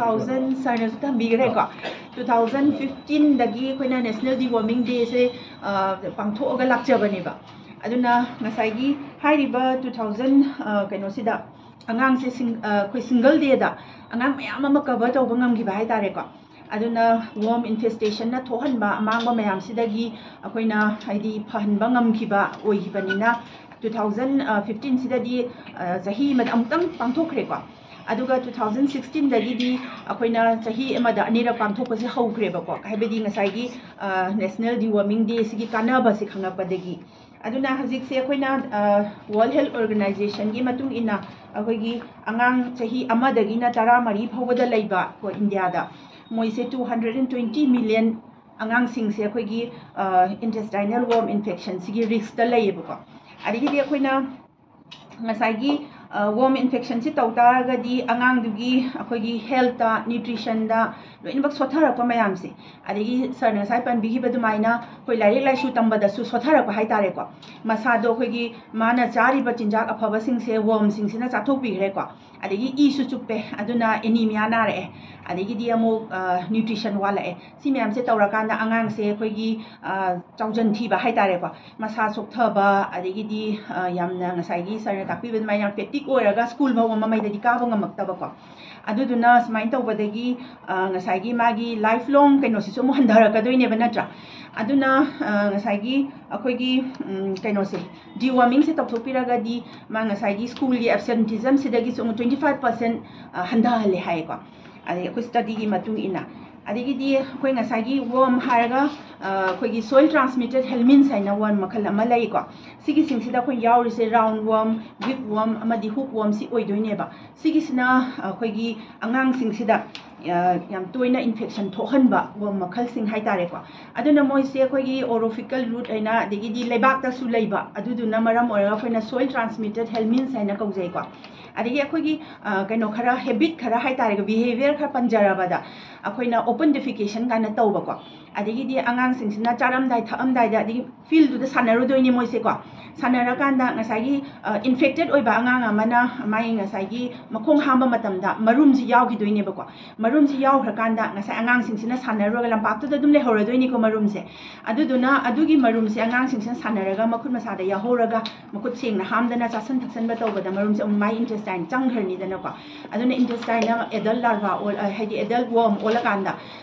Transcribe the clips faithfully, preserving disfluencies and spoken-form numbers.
Thousand ꯁꯥꯔꯅꯁꯨ ꯊꯝꯕꯤꯈ꯭ꯔꯦꯀꯣ, two thousand ꯐꯤꯐꯇꯤꯟꯗꯒꯤ ꯑꯩꯈꯣꯏꯅ National Deworming Dayꯁꯦ ꯄꯥꯡꯊꯣꯛꯑꯒ ꯂꯥꯛꯆꯕꯅꯦꯕ꯫ ꯑꯗꯨꯅ ꯉꯁꯥꯏꯒꯤ ꯍꯥꯏꯔꯤꯕ ꯇꯨ ꯊꯥꯎꯖꯟ ꯀꯩꯅꯣꯁꯤꯗ ꯑꯉꯥꯡꯁꯦ ꯑꯩꯈꯣꯏ ꯁꯤꯡꯒꯜ ꯗꯦꯗ ꯑꯉꯥꯡ ꯃꯌꯥꯝ ꯑꯃ ꯀꯚꯔ ꯇꯧꯕ ꯉꯝꯈꯤꯕ ꯍꯥꯏꯇꯥꯔꯦꯀꯣ꯫ ꯑꯗꯨꯅ ꯋꯣꯔꯝ ꯏꯟꯐꯦꯁꯇꯦꯁꯟꯅ ꯊꯣꯛꯍꯟꯕ ꯑꯃꯥꯡꯕ ꯃꯌꯥꯝꯁꯤꯗꯒꯤ ꯑꯩꯈꯣꯏꯅ ꯍꯥꯏꯗꯤ ꯐꯍꯟꯕ ꯉꯝꯈꯤꯕ ꯑꯣꯏꯈꯤꯕꯅꯤꯅ, ꯇꯨ ꯊꯥꯎꯖꯟ ꯐꯤꯐꯇꯤꯟꯁꯤꯗꯗꯤ ꯆꯍꯤ ꯑꯃꯗ ꯑꯃꯨꯛꯇꯪ ꯄꯥꯡꯊꯣꯛꯈ꯭ꯔꯦꯀꯣ꯫ ꯑꯗꯨꯒ ꯇꯨ ꯊꯥꯎꯖꯟ ꯁꯤꯛꯁꯇꯤꯟꯗꯒꯤꯗꯤ ꯑꯩꯈꯣꯏꯅ ꯆꯍꯤ ꯑꯃꯗ ꯑꯅꯤꯔꯛ ꯄꯥꯡꯊꯣꯛꯄꯁꯦ ꯍꯧꯈ꯭ꯔꯦꯕꯀꯣ, ꯍꯥꯏꯕꯗꯤ ꯉꯁꯥꯏꯒꯤ National Deworming Dayꯁꯤꯒꯤ ꯀꯥꯟꯅꯕꯁꯦ ꯈꯪꯉꯛꯄꯗꯒꯤ꯫ ꯑꯗꯨꯅ ꯍꯧꯖꯤꯛꯁꯦ ꯑꯩꯈꯣꯏꯅ World Health Organizationꯒꯤ ꯃꯇꯨꯡ ꯏꯟꯅ ꯑꯩꯈꯣꯏꯒꯤ ꯑꯉꯥꯡ ꯆꯍꯤ ꯑꯃꯗꯒꯤꯅ ꯇꯔꯥꯃꯔꯤ ꯐꯥꯎꯕꯗ ꯂꯩꯕ ꯀꯣ ꯏꯟꯗꯤꯌꯥꯗ, ꯃꯣꯏꯁꯦ two hundred and twenty million ꯑꯉꯥꯡꯁꯤꯡꯁꯦ ꯑꯩꯈꯣꯏꯒꯤ intestinal worm infectionꯁꯤꯒꯤ ꯔꯤꯁꯛꯇ ꯂꯩꯌꯦꯕꯀꯣ꯫ ꯑꯗꯒꯤꯗꯤ ꯑꯩꯈꯣꯏꯅ ꯉꯁꯥꯏꯒꯤ ꯋꯣꯔꯝ ꯏꯟꯐꯦꯛꯁꯟꯁꯤ ꯇꯧ ꯇꯥꯔꯒꯗꯤ ꯑꯉꯥꯡꯗꯨꯒꯤ ꯑꯩꯈꯣꯏꯒꯤ ꯍꯦꯜꯠꯇ, ꯅ꯭ꯌꯨꯇ꯭ꯔꯤꯁꯟꯗ ꯂꯣꯏꯅꯃꯛ ꯁꯣꯠꯊꯔꯛꯄ ꯃꯌꯥꯝꯁꯦ, ꯑꯗꯒꯤ ꯁꯥꯔꯅ ꯉꯁꯥꯏ ꯄꯟꯕꯤꯈꯤꯕ ꯑꯗꯨꯃꯥꯏꯅ ꯑꯩꯈꯣꯏ ꯂꯥꯏꯔꯤꯛ ꯂꯥꯏꯁꯨ ꯇꯝꯕꯗꯁꯨ ꯁꯣꯠꯊꯔꯛꯄ ꯍꯥꯏꯇꯥꯔꯦꯀꯣ꯫ ꯃꯁꯥꯗꯣ ꯑꯩꯈꯣꯏꯒꯤ ꯃꯥꯅ ꯆꯥꯔꯤꯕ ꯆꯤꯟꯖꯥꯛ ꯑꯐꯕꯁꯤꯡꯁꯦ ꯋꯣꯔꯝꯁꯤꯡꯁꯤꯅ ꯆꯥꯊꯣꯛꯄꯤꯈ꯭ꯔꯦꯀꯣ꯫ ꯑꯗꯒꯤ ꯏꯁꯨ ꯆꯨꯞꯄꯦ, ꯑꯗꯨꯅ ꯑꯦꯅꯤꯃꯤꯌꯥ ꯅꯥꯔꯛꯑꯦ, ꯑꯗꯒꯤꯗꯤ ꯑꯃꯨꯛ ꯅ꯭ꯌꯨꯇ꯭ꯔꯤꯁꯟ ꯋꯥꯠꯂꯛꯑꯦ꯫ ꯁꯤ ꯃꯌꯥꯝꯁꯦ ꯇꯧꯔꯀꯥꯟꯗ ꯑꯉꯥꯡꯁꯦ ꯑꯩꯈꯣꯏꯒꯤ ꯆꯥꯎꯖꯟ ꯊꯤꯕ ꯍꯥꯏꯇꯥꯔꯦꯀꯣ, ꯃꯁꯥ ꯆꯣꯛꯊꯕ, ꯑꯗꯒꯤꯗꯤ ꯌꯥꯝꯅ ꯉꯁꯥꯏꯒꯤ ꯁꯥꯔꯅ ꯇꯥꯛꯄꯤꯕ ꯑꯗꯨꯃꯥꯏꯅ ꯌꯥꯝ ꯐꯦꯇꯤꯛ ꯑꯣꯏꯔꯒ ꯁ꯭ꯀꯨꯜ ꯐꯥꯎꯕ ꯃꯃꯩꯗꯗꯤ ꯀꯥꯕ ꯉꯝꯃꯛꯇꯕꯀꯣ꯫ ꯑꯗꯨꯗꯨꯅ ꯁꯨꯃꯥꯏꯅ ꯇꯧꯕꯗꯒꯤ ꯉꯁꯥꯏꯒꯤ ꯃꯥꯒꯤ ꯂꯥꯏꯐ ꯂꯣꯡ ꯀꯩꯅꯣꯁꯤꯁꯨ ꯑꯃꯨꯛ ꯍꯟꯊꯔꯛꯀꯗꯣꯏꯅꯦꯕ, ꯅꯠꯇ꯭ꯔꯥ? ꯑꯗꯨꯅ ꯉꯁꯥꯏꯒꯤ ꯑꯩꯈꯣꯏꯒꯤ ꯀꯩꯅꯣꯁꯦ, ꯗꯤꯋꯣꯔꯃꯤꯡꯁꯦ ꯇꯧꯊꯣꯛꯄꯤꯔꯒꯗꯤ ꯃꯥ ꯉꯁꯥꯏꯒꯤ ꯁ꯭ꯀꯨꯜꯒꯤ ꯑꯦꯕꯁꯦꯟꯇꯤꯖꯝꯁꯤꯗꯒꯤꯁꯨ ꯑꯃꯨꯛ ꯇ꯭ꯋꯦꯟꯇꯤ ꯐꯥꯏꯚ ꯄꯥꯔꯁꯦꯟ ꯍꯟꯊꯍꯜꯂꯦ ꯍꯥꯏꯌꯦꯀꯣ꯫ ꯑꯗꯩ ꯑꯩꯈꯣꯏ ꯁ꯭ꯇꯗꯤꯒꯤ ꯃꯇꯨꯡ ꯏꯟꯅ꯫ ꯑꯗꯒꯤꯗꯤ ꯑꯩꯈꯣꯏ ꯉꯁꯥꯏꯒꯤ ꯋꯣꯔꯝ ꯍꯥꯏꯔꯒ ꯑꯩꯈꯣꯏꯒꯤ soil transmitted helminths ꯍꯥꯏꯅ ꯋꯣꯔꯝ ꯃꯈꯜ ꯑꯃ ꯂꯩꯀꯣ꯫ ꯁꯤꯒꯤꯁꯤꯡꯁꯤꯗ ꯑꯩꯈꯣꯏ ꯌꯥꯎꯔꯤꯁꯦ ꯔꯥꯎꯟ ꯋꯣꯔꯝ, ꯋꯤꯞ ꯋꯣꯔꯝ ꯑꯃꯗꯤ ꯍꯨꯛ ꯋꯣꯔꯝ ꯁꯤ ꯑꯣꯏꯗꯣꯏꯅꯦꯕ꯫ ꯁꯤꯒꯤꯁꯤꯅ ꯑꯩꯈꯣꯏꯒꯤ ꯑꯉꯥꯡꯁꯤꯡꯁꯤꯗ ꯌꯥꯝ ꯇꯣꯏꯅ ꯏꯟꯐꯦꯛꯁꯟ ꯊꯣꯛꯍꯟꯕ ꯋꯣꯔꯝ ꯃꯈꯜꯁꯤꯡ ꯍꯥꯏꯇꯥꯔꯦꯀꯣ꯫ ꯑꯗꯨꯅ ꯃꯣꯏꯁꯦ ꯑꯩꯈꯣꯏꯒꯤ ꯑꯣꯔꯣꯐꯤꯀꯦꯜ ꯔꯨꯠ ꯍꯥꯏꯅ, ꯑꯗꯒꯤꯗꯤ ꯂꯩꯕꯥꯛꯇꯁꯨ ꯂꯩꯕ, ꯑꯗꯨꯗꯨꯅ ꯃꯔꯝ ꯑꯣꯏꯔꯒ ꯑꯩꯈꯣꯏꯅ soil transmitted helminths ꯍꯥꯏꯅ ꯀꯧꯖꯩꯀꯣ꯫ ꯑꯗꯒꯤ ꯑꯩꯈꯣꯏꯒꯤ ꯀꯩꯅꯣ ꯈꯔ, ꯍꯦꯕꯤꯠ ꯈꯔ ꯍꯥꯏꯇꯥꯔꯦꯀꯣ, ꯕꯤꯍꯦꯕꯤꯌꯔ ꯈꯔ ꯄꯟꯖꯔꯕꯗ, ꯑꯩꯈꯣꯏꯅ ꯑꯣꯄꯟ ꯗꯤꯐꯤꯀꯦꯁꯟ ꯀꯥꯏꯅ ꯇꯧꯕꯀꯣ꯫ ꯑꯗꯒꯤꯗꯤ ꯑꯉꯥꯡꯁꯤꯡꯁꯤꯅ ꯆꯥꯔꯝꯗꯥꯏ ꯊꯛꯑꯝꯗꯥꯏꯗ, ꯑꯗꯒꯤ ꯐꯤꯜꯗꯨꯗ ꯁꯥꯟꯅꯔꯨꯗꯣꯏꯅꯤ ꯃꯣꯏꯁꯦꯀꯣ꯫ ꯁꯥꯟꯅꯔꯀꯥꯟꯗ ꯉꯁꯥꯏꯒꯤ ꯏꯟꯐꯦꯛꯇꯦꯠ ꯑꯣꯏꯕ ꯑꯉꯥꯡ ꯑꯃꯅ ꯃꯥꯒꯤ ꯉꯁꯥꯏꯒꯤ ꯃꯈꯣꯡ ꯍꯥꯝꯕ ꯃꯇꯝꯗ ꯃꯔꯨꯝꯁꯤ ꯌꯥꯎꯈꯤꯗꯣꯏꯅꯦꯕꯀꯣ꯫ ꯃꯔꯨꯝꯁꯤ ꯌꯥꯎꯈ꯭ꯔꯀꯥꯟꯗ ꯉꯁꯥꯏ ꯑꯉꯥꯡꯁꯤꯡꯁꯤꯅ ꯁꯥꯟꯅꯔꯨꯔꯒ ꯂꯝꯄꯥꯛꯇꯨꯗ ꯑꯗꯨꯝ ꯂꯩꯍꯧꯔꯗꯣꯏꯅꯤꯀꯣ ꯃꯔꯨꯝꯁꯦ꯫ ꯑꯗꯨꯗꯨꯅ ꯑꯗꯨꯒꯤ ꯃꯔꯨꯝꯁꯦ ꯑꯉꯥꯡꯁꯤꯡꯁꯤꯅ ꯁꯥꯟꯅꯔꯒ ꯃꯈꯨꯠ ꯃꯁꯥꯗ ꯌꯥꯎꯍꯧꯔꯒ ꯃꯈꯨꯠ ꯁꯦꯡꯅ ꯍꯥꯝꯗꯅ ꯆꯥꯁꯟ ꯊꯛꯁꯟꯕ ꯇꯧꯕꯗ ꯃꯔꯨꯝꯁꯦ ꯑꯃꯨꯛ ꯃꯥꯏ ꯏꯟꯇꯦꯁꯇꯥꯏꯟ ꯆꯪꯈ꯭ꯔꯅꯤꯗꯅꯀꯣ꯫ ꯑꯗꯨꯅ ꯏꯟꯇꯦꯁꯇꯥꯏꯟ ꯑꯃ ꯑꯦꯗꯜ ꯂꯥꯔꯚꯥ ꯑꯣꯜ ꯍꯥꯏꯗꯤ ꯑꯦꯗꯜ ꯋꯣꯔꯝ ꯑꯣꯜꯂꯀꯥꯟꯗ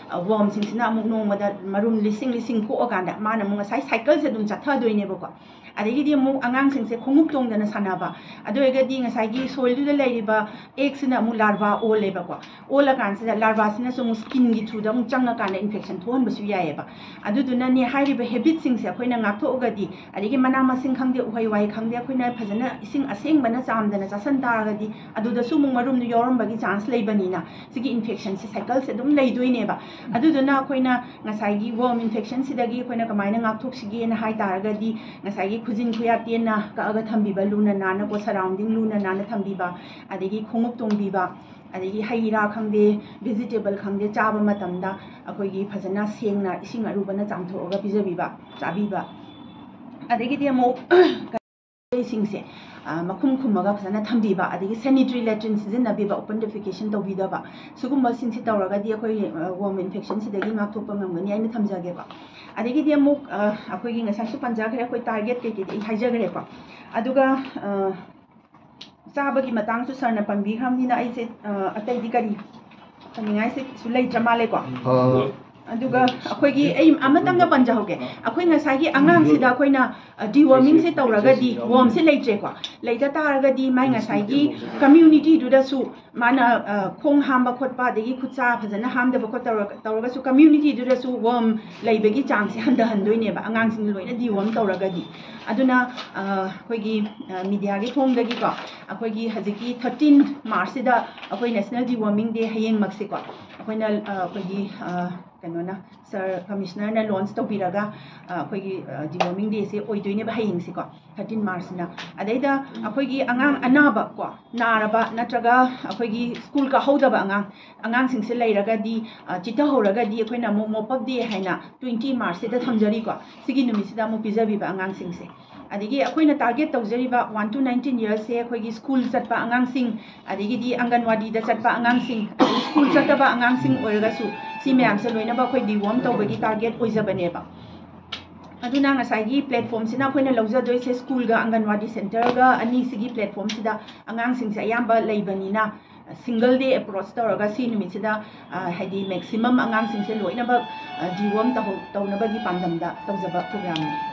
ꯋꯣꯔꯝꯁꯤꯡꯁꯤꯅ ꯑꯃꯨꯛ ꯅꯣꯡꯃꯗ ꯃꯔꯨꯝ ꯂꯤꯁꯤꯡ ꯂꯤꯁꯤꯡ ꯀꯣꯛꯑꯀꯥꯟꯗ ꯃꯥꯅ ꯑꯃꯨꯛ ꯉꯁꯥꯏ ꯁꯥꯏꯀꯜꯁꯦ ꯑꯗꯨꯝ ꯆꯠꯊꯗꯣꯏꯅꯦꯕꯀꯣ꯫ ꯑꯗꯒꯤꯗꯤ ꯑꯃꯨꯛ ꯑꯉꯥꯡꯁꯤꯡꯁꯦ ꯈꯣꯡꯎꯞ ꯇꯣꯡꯗꯅ ꯁꯥꯟꯅꯕ, ꯑꯗꯨ ꯑꯣꯏꯔꯒꯗꯤ ꯉꯁꯥꯏꯒꯤ ꯁꯣꯏꯜꯗꯨꯗ ꯂꯩꯔꯤꯕ ꯑꯦꯛꯁꯤꯅ ꯑꯃꯨꯛ ꯂꯥꯔꯚꯥ ꯑꯣꯜꯂꯦꯕꯀꯣ꯫ ꯑꯣꯜꯂꯀꯥꯟꯁꯤꯗ ꯂꯥꯔꯚꯥꯁꯤꯅꯁꯨ ꯑꯃꯨꯛ ꯁ꯭ꯀꯤꯟꯒꯤ ꯊ꯭ꯔꯨꯗ ꯑꯃꯨꯛ ꯆꯪꯉꯀꯥꯟꯗ ꯏꯟꯐꯦꯛꯁꯟ ꯊꯣꯛꯍꯟꯕꯁꯨ ꯌꯥꯏꯑꯕ꯫ ꯑꯗꯨꯗꯨꯅꯅꯦ ꯍꯥꯏꯔꯤꯕ ꯍꯦꯕꯤꯠꯁꯤꯡꯁꯦ ꯑꯩꯈꯣꯏꯅ ꯉꯥꯛꯊꯣꯛꯑꯒꯗꯤ, ꯑꯗꯒꯤ ꯃꯅꯥ ꯃꯁꯤꯡ ꯈꯪꯗꯦ ꯎꯍꯩ ꯋꯥꯍꯩ ꯈꯪꯗꯦ ꯑꯩꯈꯣꯏꯅ ꯐꯖꯅ ꯏꯁꯤꯡ ꯑꯁꯦꯡꯕꯅ ꯆꯥꯝꯗꯅ ꯆꯥꯁꯟ ꯇꯥꯔꯒꯗꯤ ꯑꯗꯨꯗꯁꯨ ꯑꯃꯨꯛ ꯃꯔꯨꯝꯗꯨ ꯌꯥꯎꯔꯝꯕꯒꯤ ꯆꯥꯟꯁ ꯂꯩꯕꯅꯤꯅ ꯁꯤꯒꯤ ꯏꯟꯐꯦꯛꯁꯟꯁꯦ ꯁꯥꯏꯀꯜꯁꯦ ꯑꯗꯨꯝ ꯂꯩꯗꯣꯏꯅꯦꯕ꯫ ꯑꯗꯨꯗꯨꯅ ꯑꯩꯈꯣꯏꯅ ꯉꯁꯥꯏꯒꯤ ꯋꯣꯔꯝ ꯏꯟꯐꯦꯛꯁꯟꯁꯤꯗꯒꯤ ꯑꯩꯈꯣꯏꯅ ꯀꯃꯥꯏꯅ ꯉꯥꯛꯊꯣꯛꯁꯤꯒꯦꯅ ꯍꯥꯏ ꯇꯥꯔꯒꯗꯤ ꯉꯁꯥꯏꯒꯤ ꯈꯨꯖꯤꯟ ꯈꯨꯌꯥ ꯇꯦꯟꯅ ꯀꯛꯑꯒ ꯊꯝꯕꯤꯕ, ꯂꯨꯅ ꯅꯥꯟꯅꯀꯣ ꯁꯔꯥꯎꯟꯗꯤꯡ ꯂꯨꯅ ꯅꯥꯟꯅ ꯊꯝꯕꯤꯕ, ꯑꯗꯒꯤ ꯈꯣꯡꯎꯞ ꯇꯣꯡꯕꯤꯕ, ꯑꯗꯒꯤ ꯍꯩ ꯔꯥ ꯈꯪꯗꯦ ꯚꯤꯖꯤꯇꯦꯕꯜ ꯈꯪꯗꯦ ꯆꯥꯕ ꯃꯇꯝꯗ ꯑꯩꯈꯣꯏꯒꯤ ꯐꯖꯅ ꯁꯦꯡꯅ ꯏꯁꯤꯡ ꯑꯔꯨꯕꯅ ꯆꯥꯝꯊꯣꯛꯑꯒ ꯄꯤꯖꯕꯤꯕ, ꯆꯥꯕꯤꯕ꯫ ꯑꯗꯒꯤꯗꯤ ꯑꯃꯨꯛ ꯁꯤꯡꯁꯦ ꯃꯈꯨꯝ ꯈꯨꯝꯃꯒ ꯐꯖꯅ ꯊꯝꯕꯤꯕ, ꯑꯗꯒꯤ ꯁꯦꯅꯤꯇꯔꯤ ꯂꯦꯇ꯭ꯔꯤꯟ ꯁꯤꯖꯤꯟꯅꯕꯤꯕ, ꯑꯣꯄꯟ ꯗꯦꯐꯤꯀꯦꯁꯟ ꯇꯧꯕꯤꯗꯕ, ꯁꯤꯒꯨꯝꯕꯁꯤꯡꯁꯤ ꯇꯧꯔꯒꯗꯤ ꯑꯩꯈꯣꯏ ꯋꯣꯔꯝ ꯏꯟꯐꯦꯛꯁꯟꯁꯤꯗꯒꯤ ꯉꯥꯛꯊꯣꯛꯄ ꯉꯝꯒꯅꯤ ꯍꯥꯏꯅ ꯊꯝꯖꯒꯦꯕ꯫ ꯑꯗꯒꯤꯗꯤ ꯑꯃꯨꯛ ꯑꯩꯈꯣꯏꯒꯤ ꯉꯁꯥꯏꯁꯨ ꯄꯟꯖꯈ꯭ꯔꯦ, ꯑꯩꯈꯣꯏ ꯇꯥꯔꯒꯦꯠ ꯀꯩꯀꯩꯗꯤ ꯑꯩ ꯍꯥꯏꯖꯈ꯭ꯔꯦꯀꯣ꯫ ꯑꯗꯨꯒ ꯆꯥꯕꯒꯤ ꯃꯇꯥꯡꯁꯨ ꯁꯥꯔꯅ ꯄꯟꯕꯤꯈ꯭ꯔꯕꯅꯤꯅ ꯑꯩꯁꯦ ꯑꯇꯩꯗꯤ ꯀꯔꯤ ꯄꯟꯅꯤꯡꯉꯥꯏꯁꯦ ꯀꯩꯁꯨ ꯂꯩꯇ꯭ꯔ ꯃꯥꯜꯂꯦꯀꯣ꯫ ꯑꯗꯨꯒ ꯑꯩꯈꯣꯏꯒꯤ ꯑꯩ ꯑꯃꯇꯪꯒ ꯄꯟꯖꯍꯧꯒꯦ꯫ ꯑꯩꯈꯣꯏ ꯉꯁꯥꯏꯒꯤ ꯑꯉꯥꯡꯁꯤꯗ ꯑꯩꯈꯣꯏꯅ ꯗꯤꯋꯣꯔꯃꯤꯡꯁꯦ ꯇꯧꯔꯒꯗꯤ ꯋꯣꯔꯝꯁꯦ ꯂꯩꯇ꯭ꯔꯦꯀꯣ꯫ ꯂꯩꯇ ꯇꯥꯔꯒꯗꯤ ꯃꯥꯏ ꯉꯁꯥꯏꯒꯤ ꯀꯝꯃ꯭ꯌꯨꯅꯤꯇꯤꯗꯨꯗꯁꯨ ꯃꯥꯅ ꯈꯣꯡ ꯍꯥꯝꯕ ꯈꯣꯠꯄ ꯑꯗꯒꯤ ꯈꯨꯠꯁꯥ ꯐꯖꯅ ꯍꯥꯝꯗꯕ ꯈꯣꯠ ꯇꯧꯔꯒꯁꯨ ꯀꯝꯃ꯭ꯌꯨꯅꯤꯇꯤꯗꯨꯗꯁꯨ ꯋꯣꯔꯝ ꯂꯩꯕꯒꯤ ꯆꯥꯡꯁꯦ ꯍꯟꯊꯍꯟꯗꯣꯏꯅꯦꯕ, ꯑꯉꯥꯡꯁꯤꯡ ꯂꯣꯏꯅ ꯗꯤꯋꯣꯔꯝ ꯇꯧꯔꯒꯗꯤ꯫ ꯑꯗꯨꯅ ꯑꯩꯈꯣꯏꯒꯤ ꯃꯤꯗꯤꯌꯥꯒꯤ ꯊꯣꯡꯗꯒꯤꯀꯣ ꯑꯩꯈꯣꯏꯒꯤ ꯍꯧꯖꯤꯛꯀꯤ ꯊꯥꯔꯇꯤꯟ ꯃꯥꯔꯆꯁꯤꯗ ꯑꯩꯈꯣꯏ ꯅꯦꯁꯅꯦꯜ ꯗꯤꯋꯣꯔꯃꯤꯡ ꯗꯦ ꯍꯌꯦꯡꯃꯛꯁꯦꯀꯣ ꯑꯩꯈꯣꯏꯅ ꯑꯩꯈꯣꯏꯒꯤ ꯀꯩꯅꯣꯅ ꯁꯥꯔ ꯀꯃꯤꯁꯅꯔꯅ ꯂꯣꯟꯆ ꯇꯧꯕꯤꯔꯒ ꯑꯩꯈꯣꯏꯒꯤ ꯗꯤꯋꯣꯔꯃꯤꯡ ꯗꯦꯁꯦ ꯑꯣꯏꯗꯣꯏꯅꯦꯕ ꯍꯌꯦꯡꯁꯦꯀꯣ, ꯊꯥꯔꯇꯤꯟ ꯃꯥꯔꯆꯁꯤꯅ꯫ ꯑꯗꯩꯗ ꯑꯩꯈꯣꯏꯒꯤ ꯑꯉꯥꯡ ꯑꯅꯥꯕ ꯀꯣ ꯅꯥꯔꯕ ꯅꯠꯇ꯭ꯔꯒ ꯑꯩꯈꯣꯏꯒꯤ ꯁ꯭ꯀꯨꯜ ꯀꯥꯍꯧꯗꯕ ꯑꯉꯥꯡ ꯑꯉꯥꯡꯁꯤꯡꯁꯦ ꯂꯩꯔꯒꯗꯤ ꯆꯤꯠꯊꯍꯧꯔꯒꯗꯤ ꯑꯩꯈꯣꯏꯅ ꯑꯃꯨꯛ ꯃꯣꯞ ꯑꯞ ꯗꯦ ꯍꯥꯏꯅ ꯇ꯭ꯋꯦꯟꯇꯤ ꯃꯥꯔꯆꯁꯤꯗ ꯊꯝꯖꯔꯤꯀꯣ꯫ ꯁꯤꯒꯤ ꯅꯨꯃꯤꯠꯁꯤꯗ ꯑꯃꯨꯛ ꯄꯤꯖꯕꯤꯕ ꯑꯉꯥꯡꯁꯤꯡꯁꯦ꯫ ꯑꯗꯒꯤ ꯑꯩꯈꯣꯏꯅ target ꯇꯧꯖꯔꯤꯕ one to nineteen yearsꯁꯦ ꯑꯩꯈꯣꯏꯒꯤ school ꯆꯠꯄ ꯑꯉꯥꯡꯁꯤꯡ, ꯑꯗꯒꯤꯗꯤ ꯑꯪꯒꯟꯋꯥꯗꯤꯗ ꯆꯠꯄ ꯑꯉꯥꯡꯁꯤꯡ, ꯑꯗꯒꯤ school ꯆꯠꯇꯕ ꯑꯉꯥꯡꯁꯤꯡ ꯑꯣꯏꯔꯒꯁꯨ, ꯁꯤ ꯃꯌꯥꯝꯁꯦ ꯂꯣꯏꯅꯕ ꯑꯩꯈꯣꯏ deworm ꯇꯧꯕꯒꯤ target ꯑꯣꯏꯖꯕꯅꯦꯕ꯫ ꯑꯗꯨꯅ ꯉꯁꯥꯏꯒꯤ platformꯁꯤꯅ ꯑꯩꯈꯣꯏꯅ ꯂꯧꯖꯗꯣꯏꯁꯦ schoolꯒ ꯑꯪꯒꯟꯋꯥꯗꯤ centreꯒ ꯑꯅꯤꯁꯤꯒꯤ platformꯁꯤꯗ ꯑꯉꯥꯡꯁꯤꯡꯁꯦ ꯑꯌꯥꯝꯕ ꯂꯩꯕꯅꯤꯅ, single day approach ꯇꯧꯔꯒ ꯁꯤ ꯅꯨꯃꯤꯠꯁꯤꯗ, ꯑ, ꯍꯥꯏꯗꯤ maximum ꯑꯉꯥꯡꯁꯤꯡꯁꯦ ꯂꯣꯏꯅꯃꯛ, ꯑ, deworm ꯇꯧꯍꯧ-, ꯇꯧꯅꯕꯒꯤ ꯄꯥꯟꯗꯝꯗ ꯇꯧꯖꯕ programꯅꯤ꯫